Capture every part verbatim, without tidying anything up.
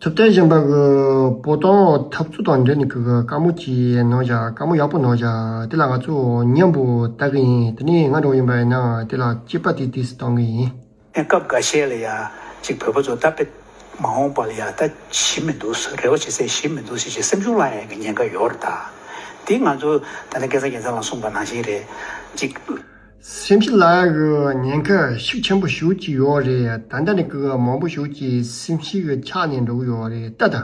ཐུབ་བསྟན་གཞོན་པ་གི་བོད་དོན་འཐབ་རྩོད་དང་འབྲེལ་ནས་ཀྱི་བཀའ་མོལ་ཅིག་གནང་བཞག་བཀའ་མོལ་ཡག་པོ་གནང་བཞག་དེ་ལ་ང་ཚོ་མཉམ་པོ་ལྟ་གི་ཡིན། དེ་ནས་ང་འགྲོ་ཡིན་པ་ཡིན་ན་དེ་ལ་དཔྱད་པ་ཏིག་ཏིག་གཏོང་གི་ཡིན། སྐབས་འགའ་ཤས་ལ་ཡ་གཅིག་བོད་པ་ཚོ་ད་དཔེ་མ་འོངས་པ་ལ་ཡ་ད་ཞི་མི་འདུག་རེ་བ་བྱེད་སའི་ཞི་མི་འདུག་ཟེར་བྱས་སེམས་ཤུགས་བརླག་ཡ་གི་ཉེན་ཁ་ཡོད་རེད་ད། དེ་ང་ཚོ་ད་ནི་སྐལ་བཟང་རྒྱལ་མཚན་ལགས་གསུངས་པ་ནང་བཞིན་རེད། གཅིག་སེམས་ཤུགས་བརླག་ཡ་གི་ཉེན་ཁ་ཤུགས་ཆེན་པོ་ཞེ་པོ་ཅིག་ཡོད་རེད། ད་ལྟ་ནས་ཀྱི་མང་པོ་ཞེ་པོ་ཅིག་སེམས་ཤུགས་ཀྱི་ཆག་ནས་འགྲོ་གི་ཡོད་རེད་ད། ད་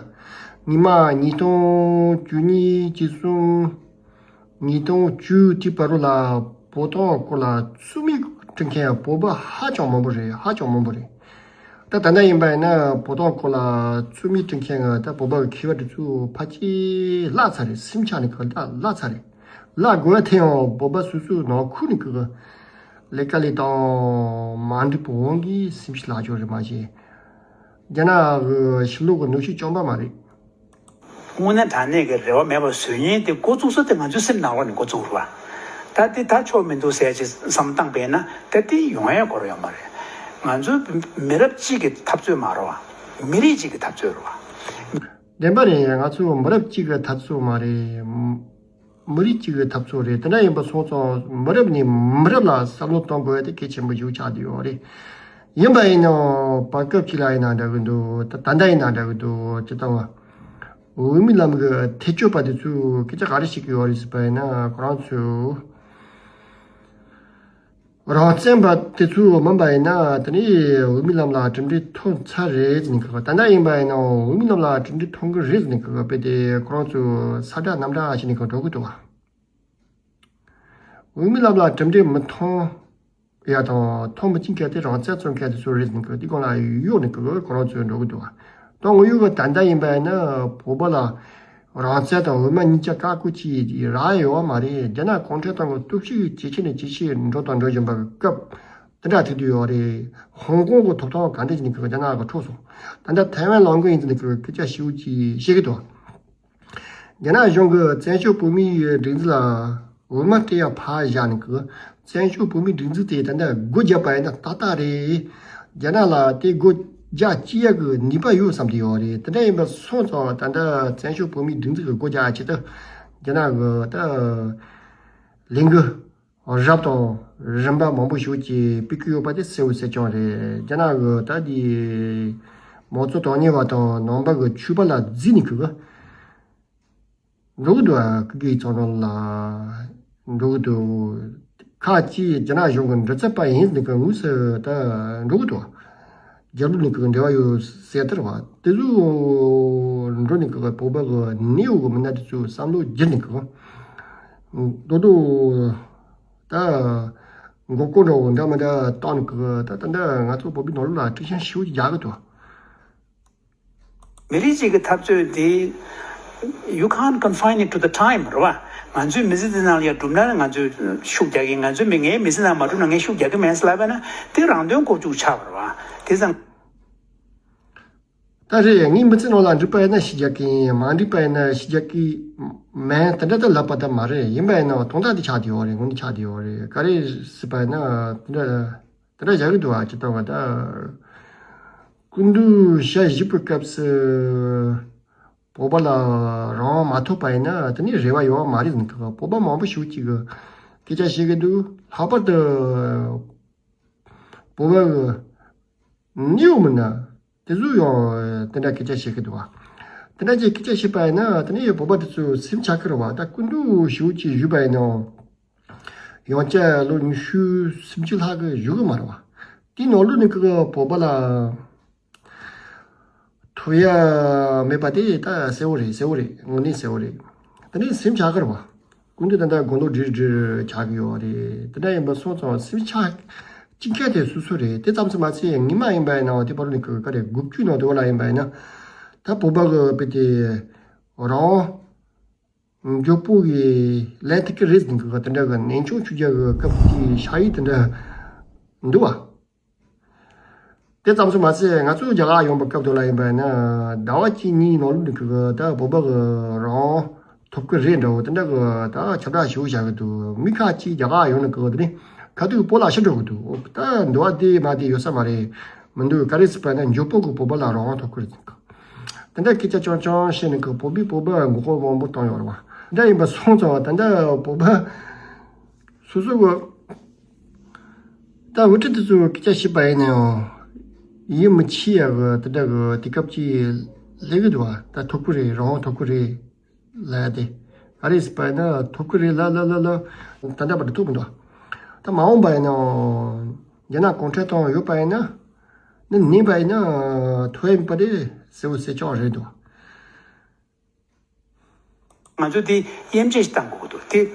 ཉི་མ་ཉིས་སྟོང་བཅུ་གཉིས་བཅུ་གསུམ་ཉིས་སྟོང་བཅུ་དེ་བར་དུ་ལ་བོད་དོན་སྐོར་ལ་རྩོད་མེད་སྤྲད་མཁན་བོད་པ་ཧ་ཅང་མང་པོ་རེད། ཧ་ཅང་མང་པོ་རེད། ད་ད་ལྟ་ཡིན་པ་ཡིན་ན་བོད་དོན་སྐོར་ལ་རྩོད་མེད་སྤྲད་མཁན་ད་བོད་པ་གི་མཁས་པ་དེ་ཚོ་ཕལ་ཆེར་བརླག་ཚར་རེད། སེམས་ཆགས་ནས་ག་ད་བརླག་ཚར་རེད། བརླག་དགོས་ཐེངས་བོད་པ་སོ་སོའི་ནང་ཁུལ་ནས་གི་ལས་ཀ་ལས་སྟངས་མ་འགྲིག་པའི་དབང་གིས་སེམས་ཤུགས་བརླག་ཆོག་རེད་མ་གཞི། རྒྱ་ནག་གི་ཕྱི་ལོགས་གི་གནོན་ཤུགས་བཅོམ་པ་མ་རེད། དངོས་གནས་དྲང་གནས་ཀྱི་རེ་བ་མེད་པ་བཟོ་མཁན་དེ་འགོ་བཙུགས་ས་དེ་ང་ཚོའི་སེམས་ནང་ལོགས་ནས་འགོ་བཙུགས་རེད་བ། ད་དེ་ད་ཆོག་མི་འདུག་ཟེར་ཅིག་བསམ་བཏང་པས་ན་ད་དེ་ཡོང་ཡ་སྐོར་ཡོད་མ་རེད། ང་ཚོའི་མི་རབས་གཅིག་གི་འཐབ་རྩོད་མ་རེད་བ། མི་རིགས་གཅིག་གི་འཐབ་རྩོད་རེད་བ། བདེན་པ་རེད། ང་ཚོ་མི་རབས་གཅིག་གི་འཐབ་རྩོད་མ་རེད། མི་རིགས་གཅིག་གི་འཐབ་རྩོད་རེད། དེ་འདྲ་ཡིན་པ་སོང་ཙང་མི་རབས་ནས་མི་རབས་ལ་བསམ་བློ་གཏོང་དགོས་ཡ་དེ་གལ་ཆེན་པོ་ཞིག་ཆགས་བསྡད་ཡོད་རེད། ཡིན་པ་ཡིན་ནའང་བར་སྐབས་ཅིག་ལ་ཡིན་ན་འདྲ་གི་འདུག་ད་ད་ལྟ་ཡིན་ན་འདྲ་གི་འདུག་ཅི་ལྟ་བ། འོས་མི་ལམ་གི་ཐེ་བྱུས་པ་དེ་ཚོས་སྐད་ཆ་ག་རེ་བཤད་ཀྱི་ཡོད་རེད་ཟེར་བ་ཡིན་ན་ཁོ་རང་ཚོས། རང་བཙན་པ་དེ་ཚོ་མིན་པ་ཡིན་ན་དེ་ནས་འོས་མི་ལམ་ལ་གྲུབ་འབྲས་ཐོན་ཚར་རེད་ཟེར་ནས་གི། ད་ལྟ་ཡིན་པ་ཡིན་ན་འོས་མི་ལམ་ལ་གྲུབ་འབྲས་ཐོན་གི་རེད་ཟེར་ནས་གི་དཔེ་དེ་ཁོ་རང་ཚོ་ས་བསྒྲགས་གནམ་བསྒྲགས་བྱས་ནས་གི་འགྲོ་གི་འདུག་བ། འོས་མི་ལམ་ལ་གྲུབ་འབྲས་མི་ཐོན་ཡ་དང་ཐོན་མི་བཅུག་མཁན་དེ་རང་བཙན་རྩོད་མཁན་དེ་ཚོ་རེད་ཟེར་ནས་གི་དེ་སྒང་ལ་གཡུག་ནས་གི་ཁོ་རང་ཚོ་འགྲོ་གི་འདུག་བ། ད་དངོས་ཡོད་གི་ད་ལྟ་ཡིན་པ་ཡིན་ན་བོད་པ་ལ་རང་བཙན་དང་འོས་མ་གཉིས་ཆ་བཀག་སྐོར་ཅིག་རག་ཡོད་མ་རེད། རྒྱ་ནག་གུང་ཁྲན་ཏང་གི་སྟོབས་ཤུགས་ཇེ་ཆེ་ནས་ཇེ་ཆེ་འགྲོ་དང་འགྲོ་བཞིན་པ་གི་སྐབས་དེ་འདྲ་ཐུག་དུས་ཡོད་རེད། ཧོང་ཀོང་གི་ཐོབ་ཐང་ག་འདྲ་ཞིག་ནས་གི་རྒྱ་ནག་གི་འཕྲོག་སོང་། ད་ལྟ་ཐའེ་ཝན་ལངས་གི་ཡིན་ཟེར་ནས་གི་སྐད་ཆ་ཞེ་པོ་ཅིག་བཤད་གི་འདུག་རྒྱ་ནག་གཞུང་གི་བཙན་བྱོལ་བོད་མིའི་སྒྲིག་འཛུགས་ལ་འོས་མ་སྤྲད་ཡ་ཕར་བཞག་ནས་གི་བཙན་བྱོལ་བོད་མིའི་སྒྲིག་འཛུགས་དེ་ད་ལྟ་སྒོ་བརྒྱབ་པ་ཡིན་ན་ཏག་ཏག་རེད། རྒྱ་ནག་ལ་དེ་སྒོ་རྒྱག་བཅུག་ཡ་གི་ནུས་པ་ཡོད་བསམ་གྱི་ཡོད་རེད། དེ་འདྲ་ཡིན་པ་སོང་ཙང་ད་ལྟ་བཙན་བྱོལ་བོད་མིའི་སྒྲིག་འཛུགས་ཀྱི་སྒོ་རྒྱག་ཡ་ཆེད་དུ་རྒྱ་ནག་གི་ད་ལས་འགུལ་རབ་དང་རིམ་པ་མང་པོ་ཞིག་ཅིག་སྤེལ་གྱི་ཡོད་པ་དེ་གསལ་བོ་གསལ་རྐྱང་རེད། རྒྱ་ནག་གི་ད་དེ་མང་གཙོ་དོན་གཉེར་བ་དང་ནང་པ་གི་ཆོས་པ་ལ་བརྫིས་ནས་གི་འགྲོ་གི་འདུག་ཨ། སྐུ་སྒེར་ཚོགས་ནང་ལ་འགྲོ་གི་འདུག་ཁ་ཅིག་རྒྱ་ནག་གཞུང་གི་མགྲིན་ཚབ་པ་ཡིན་ཟེར་ནས་གི་དངོས་སུ་ད་འགྲོ་གི་འདུག་རྒྱབ་ལོགས་ནས་གི་འབྲེལ་བ་ཡོད་ཟེར་ལྟར་བ་དེ་ཚོ་འགྲོ་ནས་གི་བོད་པ་གི་ནེའུ་གི་མི་སྣ་དེ་ཚོས་བསམ་བློ་བསྒྱུར་ནས་གི་རྡོག་རྡོག་ད་མགོ་སྐོར་འདྲ་བོ་འདྲ་མི་འདྲ་བཏང་ནས་གི་ད་ད་ལྟ་ང་ཚོ་བོད་པའི་ནང་ལོགས་ལ་དཀྲུག་ཤིང་ཞེ་པོ་རྒྱག་གི་འདུག་མི་རིགས་གཅིག་གི་འཐབ་རྩོད་འདི་you can't confine it to the time རེད་བ། ང་ཚོའི་མི་ཚེ་འདི་ནང་ལ་ཡང་གྲུབ་ན་ང་ཚོས་ཤུགས་རྒྱག་གི། ང་ཚོའི་མི་ངའི་མི་ཚེ་ནང་མ་གྲུབ་ན་ངས་ཤུགས་རྒྱག་གི་མེད་ཟེར་ལབ་པ་ན་དེ་རང་དོན་ལྐོག་གྱུར་ཆགས་པ་རེད་བ། དེ་ཙང་། ད་རེད། ངའི་མི་ཚེ་ནང་ལ་འགྲིག་པ་ཡིན་ན་ཤུགས་རྒྱག་གི་ཡིན། མ་འགྲིག་པ་ཡིན་ན་ཤུགས་རྒྱག་གི་མེད། དེ་འདྲ་ད་ལབ་པ་ད་མ་རེད། ཡིན་པ་ཡིན་ན་དོན་དག་འདི་ཆགས་བསྡད་ཡོད་རེད། དངོས་གནས་ཆགས་བསྡད་ཡོད་རེད། ག་རེ་ཟེར་བ་ཡིན་ན་དེ་འདྲ། དེ་འདྲ་བཞག་གི་འདུག་ཨ། ཅི་ལྟ་བ་ད། སྐུ་མདུན་ཞལ་བཞུགས་པའི་སྐབས་སུ་བོད་པ་ལ་རང་དབང་མ་ཐོབ་པ་ཡིན་ན་དེ་ནི་རེ་བ་ཡོད་མ་རེད་ཟེར་གི། བོད་པ་མང་པོ་ཞིག་ཅིག་གི་སྐད་ཆ་བཤད་གི་འདུག་ལྷག་པར་དུ་བོད་པ་གི་ནེའུ་མི་སྣ་དེ་ཚོ་ཡང་དེ་འདྲ་སྐད་ཆ་བཤད་གི་འདུག་བ། དེ་འདྲ་ཅིག་སྐད་ཆ་བཤད་པ་ཡིན་ན་དེ་ནི་བོད་པ་དེ་ཚོ་སེམས་ཆགས་ཀྱི་རེད་བ། ད་སྐུ་མདུན་ཞིག་ཅིག་བཞུགས་པ་ཡིན་ན། ཡང་བསྐྱར་ལོ་ཉི་ཤུ་སུམ་ཅུ་ལྷག་གི་བཞུགས་གི་མ་རེད་བ། དེའི་ནང་ལོགས་ནས་ཀྱི་བོད་པ་ལ་ཐོབ་ཡ་མེད་པ་དེ་ད་གསལ་བོ་རེད། གསལ་བོ་རེད། དངོས་གནས་གསལ་བོ་རེད། དེ་ནས་སེམས་ཆགས་ཀྱི་རེད་བ། སྐུ་མདུན་ད་ལྟ་དགུང་ལོ་བགྲེས་བགྲེས་ཆགས་ཀྱི་ཡོད་རེད། དེ་འདྲ་ཡིན་པ་སོང་ཙང་སེམས་ཆགས་ཀྱི་མཁན་དེ་སོ་སོ་རེད། དེ་ཙམ་ཙམ་མ་ཚད་ཉི་མ་ཡིན་པ་ཡིན་ན་དེ་བར་ནས་ཀྱི་ག་རེ་དགུ་བཅུ་ནང་དུ་བ་ལ་ཡིན་པ་ཡིན་ན་ད་བོད་པ་གི་དཔེ་དེ་རང་མགྱོགས་པོ་གི་ལན་ཐེབས་ཀྱི་རེད་ཟེར་གི། དེ་འདྲ་གི་ནན་ཆུང་ཆུང་རྒྱག་གི་སྐབས་དེའི་ཤ་ཡིག་དེ་འདྲ་འདུག་བ། དེ་ཙམ་སུ་མ་ཟད་ང་ཚོ་རྒྱ་གར་ཡོང་པའི་སྐབས་དུ་ལ་ཡིན་པ་ན་ཟླ་བ་གཅིག་གཉིས་ནང་ལོགས་འདི་གི་ད་བོད་པ་གི་རང་ཐོབ་ཀྱི་རེད་འདྲ་བོ་དེ་འདྲ་གི་ད་ཁྱབ་བསྒྲགས་ཞུ་བཞག་གི་འདུག་མི་ཁ་ཅིག་རྒྱ་གར་ཡོང་ནས་གི་དེ་ནི་ཁ་ཐུག་བོད་ལ་ཤི་འགྲོ་གི་འདུག་ད་འདུག་བ། དེ་མ་དེ་ཡོད་ས་མ་རེད། མི་འདུག་ག་རེ་ཟེར་བ་ན་མགྱོགས་པོ་གི་བོད་པ་ལ་རང་དབང་ཐོབ་ཀྱི་རེད་ཟེར་གི། ད་ དེ་འདྲ་སྐད་ཆ་རྐྱང་རྐྱང་བཤད་ནས་གི་བོད་པས་བོད་པ་མགོ་སྐོར་མང་པོ་བཏང་ཡོད་རེད་བ། དེ་འདྲ་ཡིན་པ་སོང་ཙང་ད་ལྟ་བོད་པ་སོ་སོ་གི་ད་བུ་ཁྲིད་དེ་ཚོས་སྐད་ཆ་བཤད་པ་ཡིན་ན་ཡང་ཡིད་མི་ཆེས་ཡ་གི་དེ་འདྲ་གི་དུས་སྐབས་ཅིག་སླེབས་གི་འདུག་བ། ད་ཐོབ་གི་རེད། རང་དབང་ཐོབ་གི་རེད་ལབ་ཡ་དེ་ག་རེ་ཟེར་པ་ཡིན་ན་ཐོབ་གི་རེད་ལབ་ལབ་ལབ་ལབ་ད་ལྟ་བར་དུ་ཐོབ་མི་འདུག་ད་མ་འོངས་པ་ཡིན་ན་རྒྱ་ནག་གུང་ཁྲན་ཏང་ཡོད་པ་ཡིན་ན་ནི་ནིན་པ་ཡིན་ན་ཐོབ་ཡ་མེད་པ་རེད། གསལ་བོ་གསལ་རྐྱང་རེད་འདུག་ང་ཚོ་འདི་དབྱེ་འབྱེད་ཞིག་གཏང་དགོས་ཀྱི་འདུག་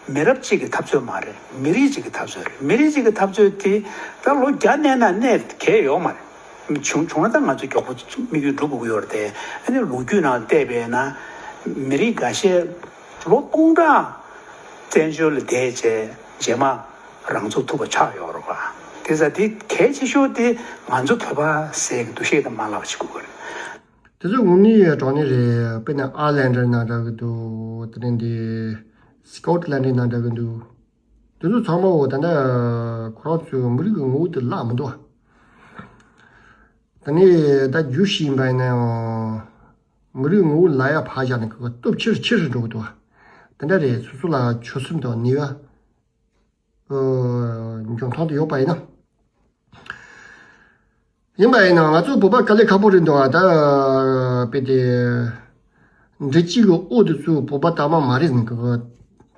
དེ་མི་རབས་གཅིག་གི་འཐབ་རྩོད་མ་རེད། མི་རིགས་གཅིག་གི་འཐབ་རྩོད་རེད། མི་རིགས་གཅིག་གི་འཐབ་རྩོད་དེ་ད་ལོ་བརྒྱ་གནས་ན་གནས་གལ་ཡོད་མ་རེད། བྱུང་བྱུང་ན་ད་ང་ཚོ་མགྱོགས་པོ་དམིགས་ཡུལ་འགྲུབ་དགོས་ཀྱི་ཡོད་རེད་དེ། ཨ་ནི་ལོ་རྒྱུས་ནང་བལྟས་པས་ན་མི་རིགས་འགའ་ཤས་ལོ་སྟོང་ཕྲག་བཙན་བྱོལ་ལ་བསྡད་བྱས་རྗེས་མ་རང་ཚུགས་ཐུབ་པ་ཆགས་ཡོད་རེད་པ། དེ་ཙང་དེ་གལ་ཆེ་ཤོས་དེ་ང་ཚོ་བོད་པ་ཟེར་གྱི་འདུ་ཤེས་དང་མ་བརླག་པ་བྱེད་དགོས་ཀྱི་རེད། དེ་ཚོ་དངོས་གནས་དྲང་གནས་རེད། དཔེར་ན་ཨར་ལན་ཌར་ནང་འདྲ་གི་འདུག་དེ་ནས་འདི་སི་ཀོ་ཊི་ལན་ཌི་ནང་འདྲ་གི་འདུག་དེ་ཚོ་ཚང་མ་འོ་ད་ལྟ་ཁོ་རང་ཚོའི་མི་རིགས་ཀྱི་ངོ་བོ་དེ་བརླག་མི་འདུག་དེ་ནས་ད་རྒྱུ་ཞིག་ཡིན་པ་ཡིན་ན་ཡང་མི་རིགས་ངོ་བོ་ལ་ཡ་ཕར་བཞག་ནས་ཁོ་སྟོབས་ཆེ་རུ་ཆེ་རུ་འགྲོ་གི་འདུག་དེ་འདྲ་རེད། སོ་སོ་ལ་ཆོད་སེམས་དང་ནུས་པ་འཇོན་ཐང་དུ་ཡོད་པ་ཡིན་ན། ཡིན་པ་ཡིན་ན་ང་ཚོ་བོད་པ་དཀའ་ལས་ཁག་པོ་རེད་འདུག་ཨ་ད་དཔེ་དེ་འབྲི་གཅིག་གི་ཨོ་དེ་ཚོ་བོད་པ་དག་མ་མ་རེད་ཟེར་གི་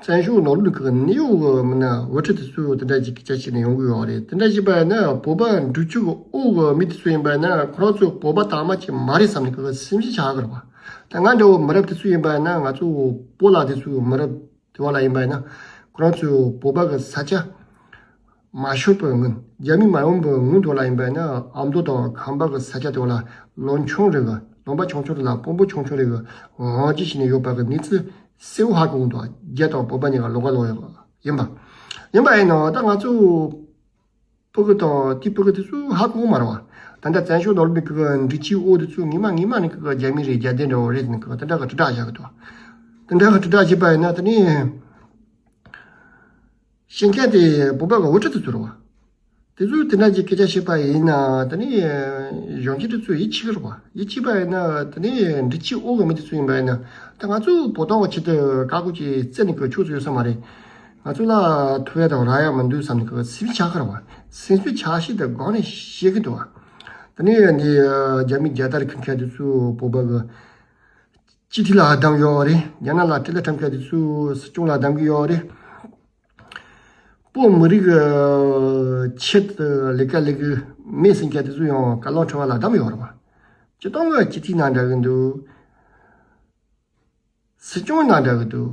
བཙན་བྱོལ་ནང་ལོགས་གི་གནས་ཡོད་གི་མི་ན་འུ་ཁྲི་དེ་ཚོ་དེ་འདྲ་ཅིག་སྐད་ཆ་བཤད་ནས་ཡོང་གི་ཡོད་རེད། དེ་འདྲ་བྱས་པ་ཡིན་ན་བོད་པ་འབྲི་གཅིག་གི་ཨོ་གི་མི་དེ་ཚོ་ཡིན་པ་ཡིན་ན་ཁོ་རང་ཚོ་བོད་པ་དག་མ་ཅིག་མ་རེད་བསམ་ནས་གི་སེམས་ཤུགས་ཆག་གི་རེད་པ། ད་ང་འདྲ་བོ་མི་རབས་དེ་ཚོ་ཡིན་པ་ཡིན་ན་ང་ཚོ་བོད་ལ་དེ་ཚོ་མི་རབས་དེ་བ་ལ་ཡིན་པ་ཡིན་ན་ཁོ་རང་ཚོའི་བོད་པ་གི་ས་ཆ་མ་ཤོར་བའི་སྔོན་རྒྱ་མི་མ་ཡོང་བའི་སྔོན་དུ་ལ་ཡིན་པ་ཡིན་ན་ཨ་མདོ་དང་ཁམས་པ་གི་ས་ཆ་དེ་བ་ལ་ལུང་ཆུང་རེ་གི་ལུང་པ་ཆུང་ཆུང་རེ་ལ་དཔོན་པོ་ཆུང་ཆུང་རེ་གི་དབང་ཆ་བྱས་ནས་ཡོད་པ་གི་གནས་ཚུལ་གསལ་བོ་ཧ་གོ་གི་འདུག་རྒྱ་དང་བོད་པ་གཉིས་ཀ་ལོགས་ཀ་ལོགས་ཡོད་པ་ཡིན་པ། ཡིན་པ་ཡིན་ན་ད་ང་ཚོ་ཕྲུ་གུ་དང་དེ་ཕྲུ་གུ་དེ་ཚོ་ཧ་གོ་གི་མ་རེད་བ། ད་ལྟ་བཙན་བྱོལ་ནང་ལོགས་ཀྱི་འབྲི་གཅིག་ཨོ་དེ་ཚོ་ངེས་མ་ངེས་མ་ནས་ཀྱི་རྒྱ་མི་རེད། རྒྱ་དེ་འདྲ་བོ་རེད་ཟེར་ནས་ཀྱི་དེ་འདྲ་གི་དྲིལ་བསྒྲགས་བྱ་གི་འདུག་དེ་འདྲ་གི་དྲིལ་བསྒྲགས་བྱས་པ་ཡིན་ན་དེ་ནས་ཤེས་མཁན་དེ་བོད་པ་གི་འུ་ཁྲི་དེ་ཚོ་རེད་བ། དེ་ཚོས་དེ་འདྲ་གྱི་སྐད་ཆ་བཤད་པ་ཡིན་ན་དེ་ནས་གཞོན་སྐྱེས་དེ་ཚོ་ཡིད་ཆེས་གི་རེད་བ། ཡིད་ཆེས་པ་ཡིན་ན་དེ་ནས་འབྲི་གཅིག་ཨོ་གི་མི་དེ་ཚོ་ཡིན་པ་ཡིན་ན་ད་ང་ཚོ་བོད་དོན་གི་ཆེད་དུ་བཀའ་བཀོད་ཀྱི་རྩད་ནས་ཀྱི་ཆོས་ཚོ་ཡོད་ས་མ་རེད། ང་ཚོ་ལ་ཐུབ་ཡ་དང་རག་ཡ་མི་འདུག་བསམ་ནས་ཀྱི་སེམས་ཆག་གི་རེད་བ། སེམས་ཤུགས་ཆག་ཤེས་དེ་སྒང་ནས་ཤེས་ཀྱི་འདུག་བ། དེ་ནས་འདི་རྒྱ་མི་རྒྱལ་དར་འཁྱེར་མཁན་དེ་ཚོ་བོད་པ་གི་སྤྱི་འཐུས་ལ་བདམས་ཡོད་རེད། རྒྱ་ནག་ལ་སྤྲེལ་ལད་འཁྲབ་མཁན་དེ་ཚོ་སྲིད་སྐྱོང་ལ་བདམས་ཀྱི་ཡོད་རེད། བོད་མི་རིགས་ཆེད་དུ་ལས་ཀ་ལས་ཀྱི་མེད་ཟེར་མཁན་དེ་ཚོ་ཡང་བཀའ་བློན་ཁྲི་པ་ལ་བདམས་ཡོད་རེད་བ། སྤྱི་བཏང་གི་སྤྱི་འཐུས་ནང་འདྲ་གི་འདུག་སྲིད་སྐྱོང་ཡིན་ན་འདྲ་གི་འདུག་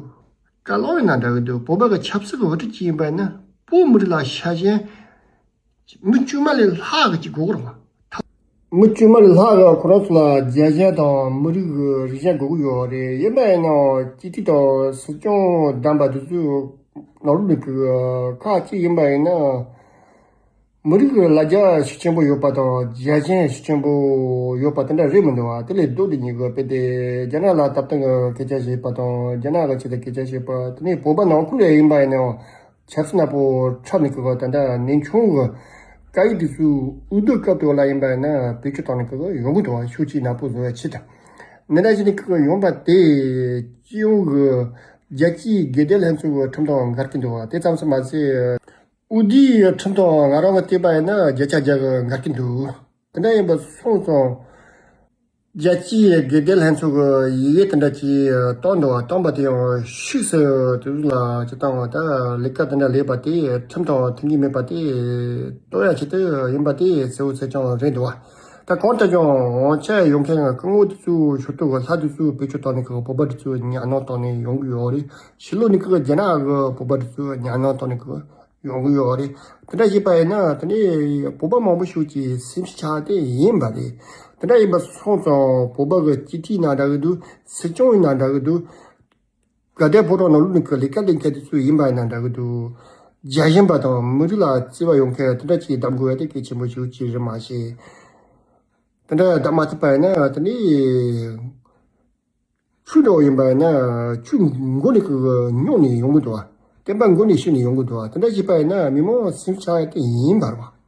བཀའ་བློན་ཡིན་ན་འདྲ་གི་འདུག་བོད་པ་གི་ཆབ་སྲིད་ཀྱི་འགོ་ཁྲིད་ཅིག་ཡིན་པ་ཡིན་ན་བོད་མི་རིགས་ལ་ཤ་ཞེན་མི་དཀྱུས་མ་ལས་ལྷག་གི་ཅིག་དགོས་ཀྱི་རེད་བ། མི་དཀྱུས་མ་ལས་ལྷག་གི་ཁོ་རང་ཚོ་ལ་རྒྱལ་ཞེན་དང་མི་རིགས་ཀྱི་རིག་གཞུང་དགོས་ཀྱི་ཡོད་རེད། ཡིན་པ་ཡིན་ནའང་སྤྱི་འཐུས་དང་སྲིད་སྐྱོང་བདམས་པ་དེ་ཚོའི་ནང་ལོགས་ནས་ཀྱི་ཁག་ཅིག་ཡིན་པ་ཡིན་ན། མི་རིགས་ཀྱི་ལ་རྒྱ་ཤུགས་ཆེན་པོ་ཡོད་པ་དང་རྒྱལ་ཞེན་ཤུགས་ཆེན་པོ་ཡོད་པ་དེ་འདྲ་རེད་མི་འདུག་བ། དེ་ལས་ལྡོག་སྟེ་ཉིད་ཀྱི་དཔེ་དེ་རྒྱ་ནག་ལ་ཐོབ་ཐང་གི་སྐད་ཆ་བཤད་པ་དང་རྒྱ་ནག་གི་ཆེད་དུ་སྐད་ཆ་བཤད་པ་དེ་ནས་བོད་པ་ནང་ཁུལ་ལ་ཡིན་པ་ཡིན་ནའང་ཆབ་སྲིད་ནག་པོ་འཁྲབ་ནས་ཀྱི་ད་ལྟ་ནུས་ཆུང་གི་སྐད་ཡིག་དེ་ཚོའི་འོས་བསྡུ་སྐབས་དེ་ལ་ཡིན་པ་ཡིན་ན་བེད་སྤྱོད་བཏང་ནས་ཀྱི་ཡོང་གི་འདུག་བ། ཤུགས་ཆེ་ནག་པོ་བཟོ་བའི་ཆེད་དུ་འདི་འདྲ་བྱས་ནས་ཀྱི་ཡོང་པ་དེ་སྤྱི་ཡོངས་ཀྱི་རྒྱལ་སྤྱིའི་དགེ་ལྡན་ལྷན་ཚོགས་ཀྱི་ཁྲིམས་དང་འགལ་གྱི་འདུག་བ། དེ་ཙམ་དུ་མ་ཟད། འོས་བསྡུའི་ཁྲིམས་དང་ང་རང་གི་བལྟས་པ་ཡིན་ན་བརྒྱ་ཆ་བརྒྱ་གི་འགལ་གྱི་འདུག་དེ་འདྲ་ཡིན་པ་སོང་ཙང་རྒྱལ་སྤྱིའི་དགེ་ལྡན་ལྷན་ཚོགས་ཀྱི་ཡི་གེ་དེ་འདྲ་ཅིག་བཏང་འདུག་བ། བཏང་པ་དེ་ཡང་ཤུགས་སུ་དེ་ཚོ་ལ་ཅི་བཏང་བ་ད་ལས་ཀ་དེ་འདྲ་ལས་པ་དེ་ཁྲིམས་དང་མཐུན་གྱི་མེད་པ་དེ་གཏོར་ཡ་ཆེད་དུ་ཡིན་པ་དེ་གསལ་བོ་གསལ་རྐྱང་རེད་འདུག་བ། ད་གང་ལྟར་ཀྱང་དབང་ཆ་ཡོད་མཁན་སྐུ་ངོ་དེ་ཚོའི་ཞུ་གཏུག་གི་ལྷ་དེ་ཚོའི་བེད་སྤྱོད་བཏང་ནས་ཀྱི་བོད་པ་དེ་ཚོ་ཉམས་སྣང་བཏང་ནས་ཡོང་གི་ཡོད་རེད། ཕྱི་ལོགས་ནས་ཀྱི་རྒྱ་ནག་གི་བོད་པ་དེ་ཚོ་ཉམས་སྣང་བཏང་ནས་ཀྱི་ཡོང་གི་ཡོད་རེད། དེ་འདྲ་བྱས་པ་ཡིན་ན་དེ་ནས་བོད་པ་མང་པོ་ཞིག་གི་སེམས་ཤུགས་ཆག་དེ་ཡིན་པ་རེད། དེ་འདྲ་ཡིན་པ་སོང་ཙང་བོད་པ་གི་སྤྱི་འཐུས་ཡིན་ན་འདྲ་གི་འདུག་སྲིད་སྐྱོང་ཡིན་ན་འདྲ་གི་འདུག་དགའ་ལྡན་ཕོ་བྲང་ནང་ལོགས་ནས་ཀྱི་ལས་ཀ་ལས་མཁན་དེ་ཚོ་ཡིན་པ་ཡིན་ན་འདྲ་གི་འདུག་རྒྱལ་ཞེན་པ་དང་མི་རིགས་ལ་བརྩེ་བ་ཡོད་མཁན་དེ་འདྲ་ཅིག་གདམ་དགོས་ཡ་དེ་གལ་ཆེན་པོ་ཞིག་ཅིག་རེད་མ་གཞི། དེ་འདྲ་གདམ་མ་ཐུབ་པ་ཡིན་ན་དེ་ནས། ཆུ་འདྲ་བོ་ཡིན་པ་ཡིན་ན་ཆུ་མགོ་ནས་ཀྱི་རྙོག་ནས་ཡོང་གི་འདུག་བ། བསྟན་པ་མགོ་ནས་ཤི་ནས་ཡོང་གི་འདུག་བ། དེ་འདྲ་བྱས་པ་ཡིན་ན་མི་མང་སེམས་ཆགས་ཡ་དེ་ཡིན་པ་རེད་བ།